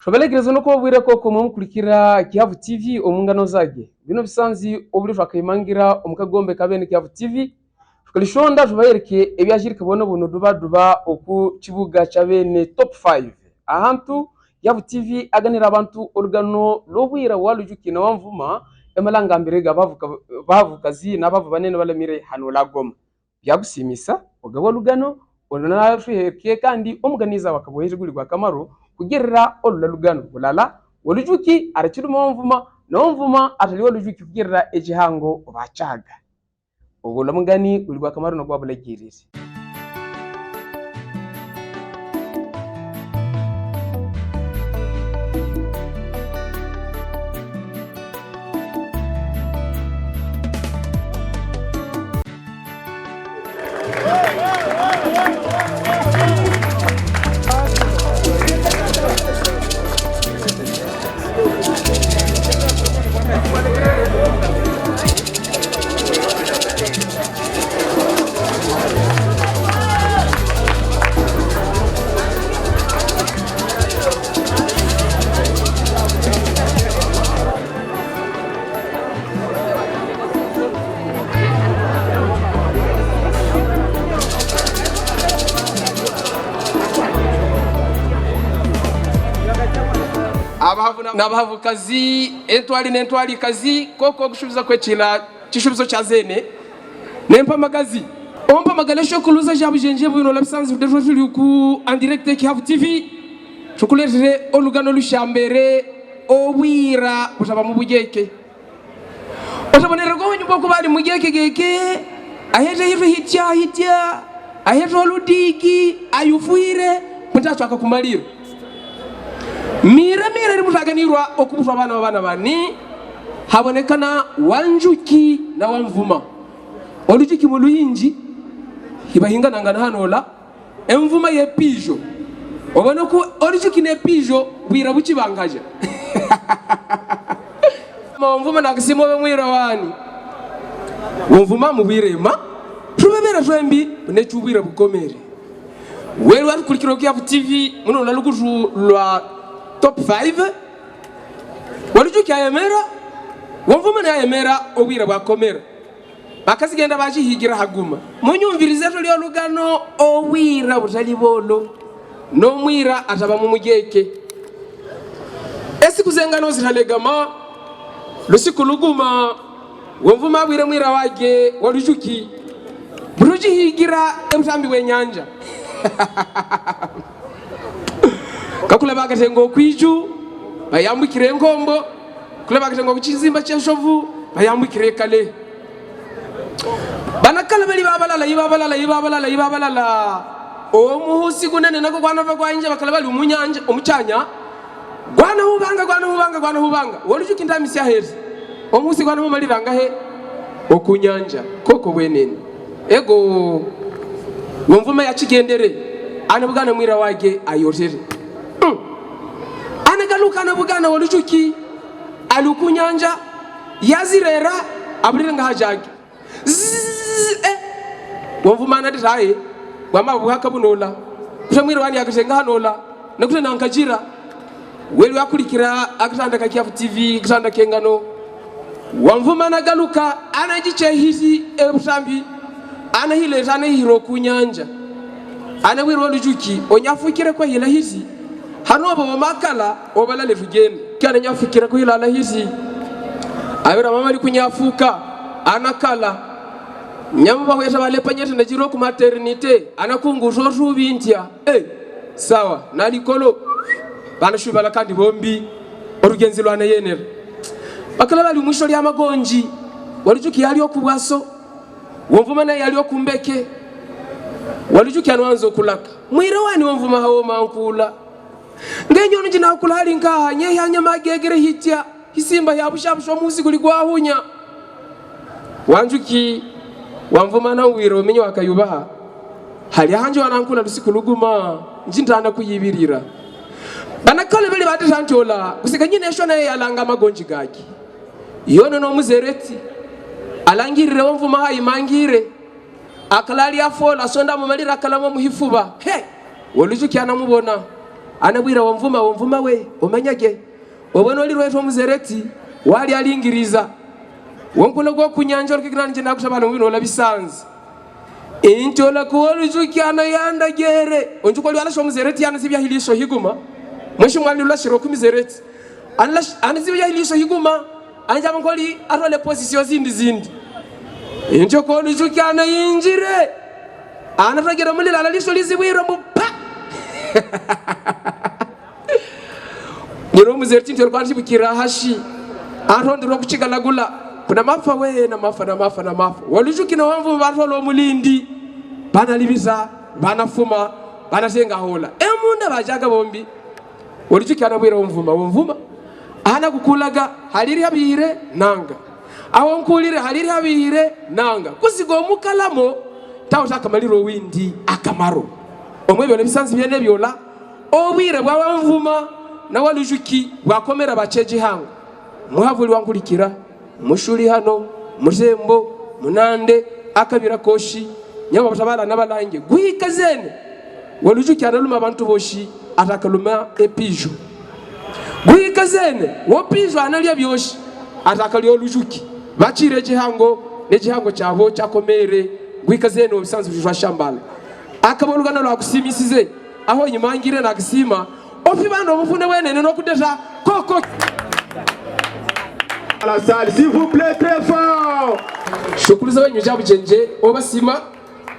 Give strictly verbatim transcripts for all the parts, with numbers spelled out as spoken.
Tubalegereza no kuwabwira koko mwamukulikira Kihavu T V omu ngano zage. Bino bisanzi obuli twakaimangira omu kagombe ka bene Kihavu T V. Tukalishonda tubayereke ebyajirika bonobono dubaduba oku kibuga kya bene Top five. Ahantu Kihavu T V aganira abantu olugano lobwira wa Lujuki na wa Mvuma, emalanga mbere ga bavuka-, bavukazi na bavu banene balamire hano la Goma. Byakusimisa, oga wa lugano, ono natuherekeya kandi omuganiza wa Kaboheje Guli gwa Kamaru, kugerera olula lugano. Bulala, wa Lujuki arakiduma wa Mvuma, na wa Mvuma atali wa Lujuki kugerera ekihango obakyaga. Ogo la mugani, Guli gwa Kamaru na gwa Bulagiriri. Abahavu na, n'abahavukazi, entwali n'entwalikazi, koko kusubiza kwekila. Kishubizo kya zene. N'empamagazi. Ompamagale shokuluza jabu jenje bwino la bisanzi fude tufili uku en direct Kihavu T V. Shokuletere olugano lushambere obwira butaba mu bujeke. Otabonere ko wenyu boko bali mujeke geke. Ahete hitu hitia hitia. Aheto ludiki, ayufuire, pata chwaka kumaliro. Mira, mira, ri mutaganirwa okubutwa bana, bana bani, habonekana wa Lujuki na wa Mvuma. O Lujuki mu luyinji, hibahinga nangana hanola, e Mvuma ye pijo. Obona ku o Lujuki ne pijo, wira buchi bangaja. Ma Mvuma na kisimo be mwira wani. Mvuma mu wire ma, tubebera twembi, ne tubwira bukomere. Welu atu kulikiro Kihavu T V, muno na lukutu lwa top five. Wa Lujuki ayemera, wa Mvuma na ayemera, obwira bwakomera. Bakazigenda baji higira haguma. Munyumvirize tuli olugano, obwira butali bolo. No mwira ataba mu mujeke. Esiku zengano zitalegama, lusiku luguma, wa Mvuma abwire mwira wage, wa Lujuki. Buruji higira ebutambi we nyanja. Kakula bakatengo kwiju, bayambukire nkombo. Kula bakatengo kuchizimba chenshovu, bayambukire kale. Bana kala bali babalala, ibabalala, ibabalala, ibabalala. O muhusi kunene nako kwana va kwa inja bakala bali umunyanja, umuchanya. Gwana hubanga, gwana hubanga, gwana hubanga. Wa Lujuki ndamisi aheri. Omusi gwana humaliranga he. Okunyanja. Koko wenene. Ego. Wa Mvuma yachigendere. Ana bugana mwira wage ayotere. Mm. Ana galuka ana bugana wa Lujuki. Alukunyanja. Yazirera. Abuliranga hajagi. Zzz, eh. Wa Mvuma na detaye. Wa ma buhaka bunola. Kuta mwira wani akatenga hanola. Na kuta na nkajira. Welu akulikira akatanda ka Kihavu T V, akatanda kengano. Wa Mvuma na galuka, ana jiche hisi ebutambi. Ana hile, ana hiro kunyanja. Ana wiro Lujuki, onyafukire kwa hila hisi. Hano bo makala, obala le fugeni. Kana nyafukira kuhila la hisi. Awera mama li kunyafuka, ana kala. Nyamu ba huesa bale panyeta na jiro ku maternité, ana kungu sosu bintia. Eh, sawa, na likolo. Bana shubala kandi bombi. Orugenzi lwana yenere. Bakala bali mwisho lya magonji. Wa Lujuki yali okubwaso. Wa Mvuma na yali okumbeke. Wa Lujuki anwanzo kulaka. Mwira wani wa Mvuma hawo mankula. Ngenyo njina kulali nka, nye hanya magegere hitia. Hisimba ya busha busha musi kuli gwahunya. Wa Lujuki, wa Mvuma na wiro minyo akayubaha. Hali hanjo anankula lusiku luguma, njinta ana kuyibirira. Bana kale beli bate santola, kusika nyine shona ya langa magonji gaki. Yono no muzereti. Alangirire wa Mvuma ha imangire. Akalali afola, sonda mu malira kalama mu hifuba. He! Wa Lujuki ana mubona. Anabwira wa Mvuma, wa Mvuma we, umenya gē? Wa bwana wali rwe to Mzereti, wali ali Ingiriza. Wa nkula go kunyanja wa kikina nje na kutabala mvino la bisanzi. Inti ola ko Walujuki ana yanda gere. Onju ko liwala sho Mzereti ana zibia hili sho higuma. Mwisho mwali lula shiro ku Mzereti. Ana la sh-, ana zibia hili sho higuma. Anja mankoli arole position zindi zindi. Injo ko Walujuki ana injire. Ana ragera muli la la liso lizi wiro mu pa. Niro Mzereti ntero kwa njibu kira hashi. Arondi roku chiga lagula. Kuna mafa we, na mafa, na mafa, na mafa. Walujuki na wa Mvuma barolo mulindi. Bana libiza, bana fuma, bana zenga hola. E munda bajaga bombi. Walujuki anabwira wa Mvuma, wa Mvuma. Ana kukulaga, haliri habihire, nanga. Awo nkulire, haliri habihire, nanga. Kusigo mukalamo, tau taka maliro windi, akamaro. Omwe biola bisanzi biene biola, obwira bwa wa Mvuma, na Walujuki, bwakomera bacheji hangu. Muhavuli wa nkulikira. Mushuli hano, Musembo, Munande, akabira koshi, nyama batabala na balange. Gwika zene, Walujuki analuma bantu boshi, atakaluma e Pijo. Gwika zene, wo Pijo analia byoshi, atakalia Walujuki. Bachire jihango, ne jihango chabo, chakomere, gwika zene, wo bisanzu jwa shambala. Akabolugana lwa kusimisize, aho nyimangire na kisima, Ofi bando mufune wene no kudeta koko. À la salle, s'il vous plaît, très fort. Shukuru za wenyu jabu jenje, obasima,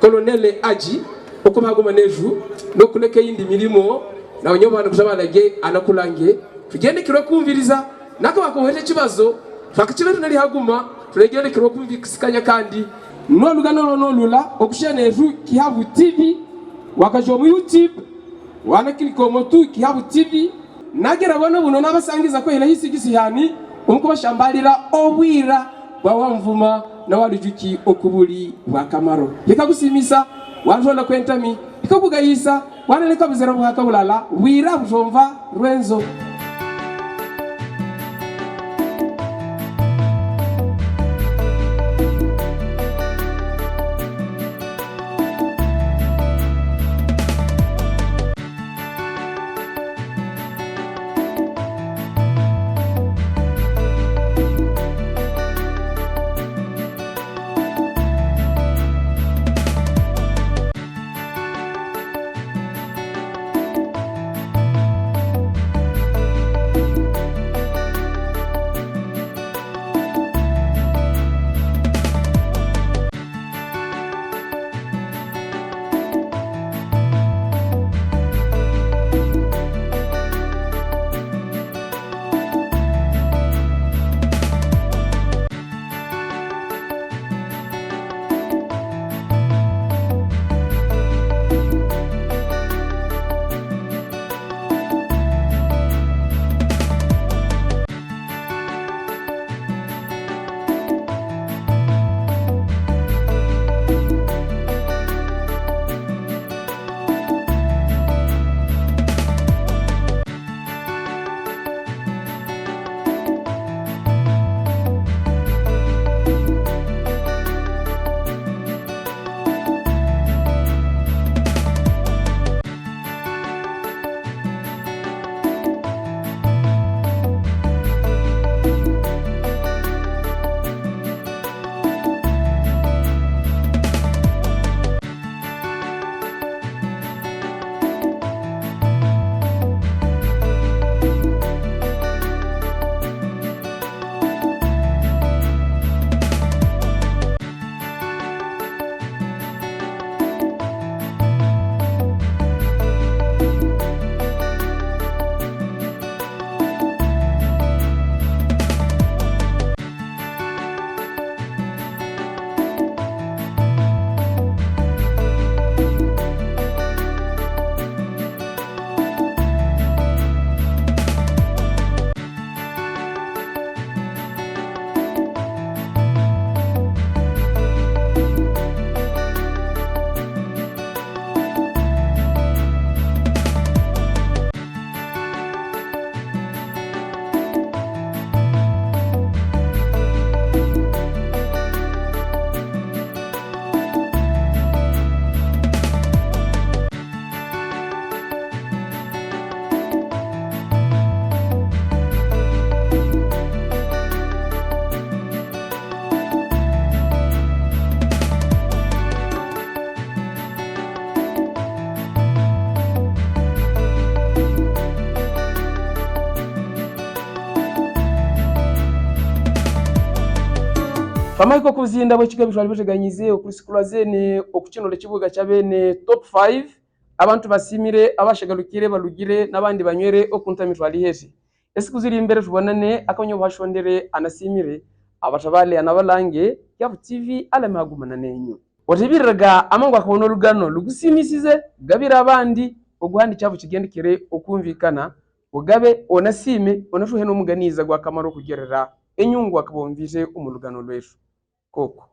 Colonel Aji, okoma haguma neju, no kuleke indi milimo, na onyoba no kutabala ge, anakulange. Tugende kiro kumviriza, Naka wakohete chibazo, fakachibetu nali haguma, tulegele kiro kumvi kisikanya kandi. No lugano no lula, okushane ru kihabu T V, wakajomu YouTube, wana kiliko motu kihabu T V, nagera wana uno nabasangi za kwela hisi kisihani, umkuba shambalira, owira, bwa wa Mvuma, na Walujuki, okubuli, wa Kamaro. Hikakusimisa, wanzona kwentami, hikakugaisa, Wana le kabuzera buhaka ulala, wira butomva, Rwenzo. Pamahiko ku zinda bwe kigabi twali bateganyize okuri siku lwa zene oku kinola kibuga kya bene top five, abantu basiimire, abashagalukire, balugire, n'abandi banywere oku ntami twali hete. Esiku ziri imbere tubonane, akanywa bwashondere anasiimire, abatabale anabalange, Kyavu TV aleme agumana nenyu. Otebiriraga amangu akabona olugano lugusiimisize, gabira abandi, oguhandi Kyavu kigendekere okumvikana, ogabe, onasiime, onatuhena omuganiza gwakamaro kugerera enyungu akabomvite omu lugano lwetu. Koko.